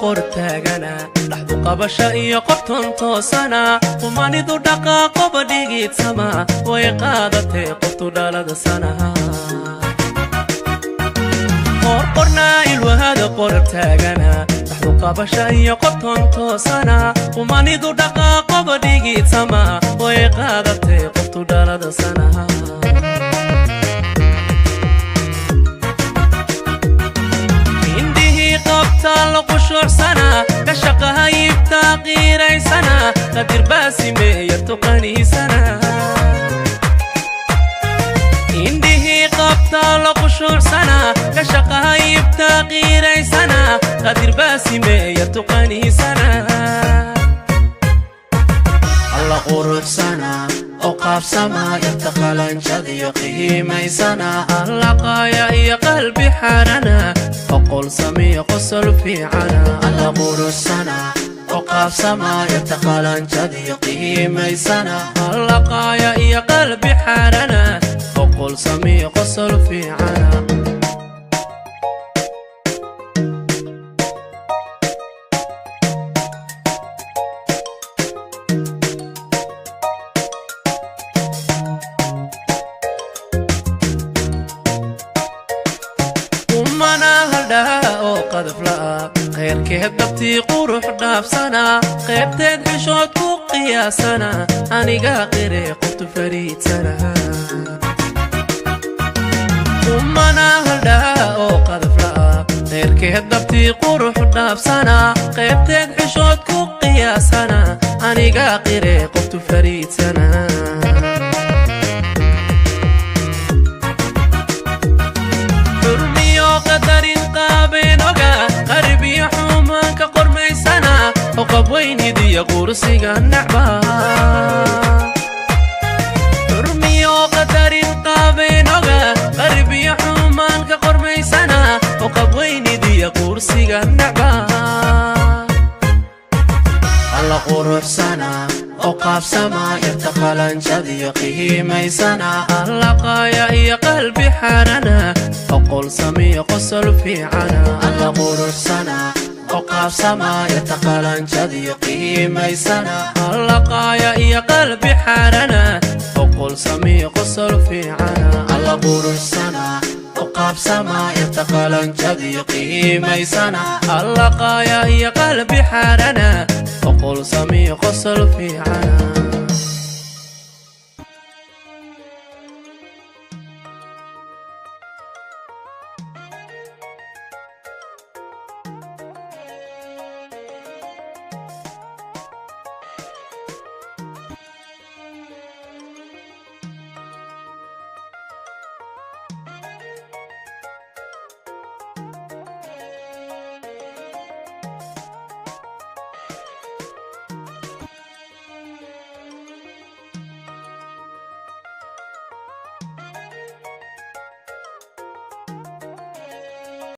Qoor taagana, dhaxdu qabasha iyo qobton toosana, qumanidu dhaqaaqoba dhigiidsama, way qaadatee qoftu dhalada sanaha. Qorqornaa ilwahada qor taagana, dhaxdu qabasha iyo qobton toosana, qumanidu dhaqaaqoba dhigiidsama, way qaadatee qoftu dhalada sanaha. Indhihii qabtaa la qushuucsana, ka shaqahayibtaa qiiraysana, qadir baasimeeya tuqaniisana. Indhihii qabtaa la qushuucsana, ka shaqahayibtaa qiiraysana, qadir baasimeeya tuqaniisana. Alla quruxsana oo qaabsama, yarta qalanjadiyo qiimaysana. Allaqaaya iyo qalbi xaarana, oqol samiyo qosol fiicana. Alla quruxsana oo qaabsama, yarta qalanjadiyo qiimaysana. Allaqaaya iyo qalbi xaarana, oqol samiyo qosol fiicana. Umana haldhaa oo qadaf la'a, khayrkeed dabtii qurux dhaafsana, qaybteed xishood ku qiyaasana, anigaa qiree qoftu fariidsana. Umana haldhaa oo qadaf la'a, khayrkeed dabtii qurux dhaafsana, qaybteed xishood ku qiyaasana, anigaa qiree qoftu fariidsana. Xurmiyo qadarin qaabeen oga, qaribiyo xumaanka qormaysana, oqab weynidiyo qursiga nacba. Xurmiyo qadarin qaabeen oga, qaribiyo xumaanka qormaysana, oqab weynidiyo qursiga nacba. Alla quruxsana oo qaabsama, yarta qalanjadiyo qiimaysana. Allaqaaya iyo qalbi xaarana, oqol samiyo qosol fiicana. Alla quruxsana oo qaabsama, yarta qalanjadiyo qiimaysana. Allaqaaya iyo qalbi xaarana, oqol samiyo qosol fiicana. Alla quruxsana oo qaabsama, yarta qalanjadiyo qiimaysana. Allaqaaya iyo qalbi xaarana, oqol samiyo qosol fiicana.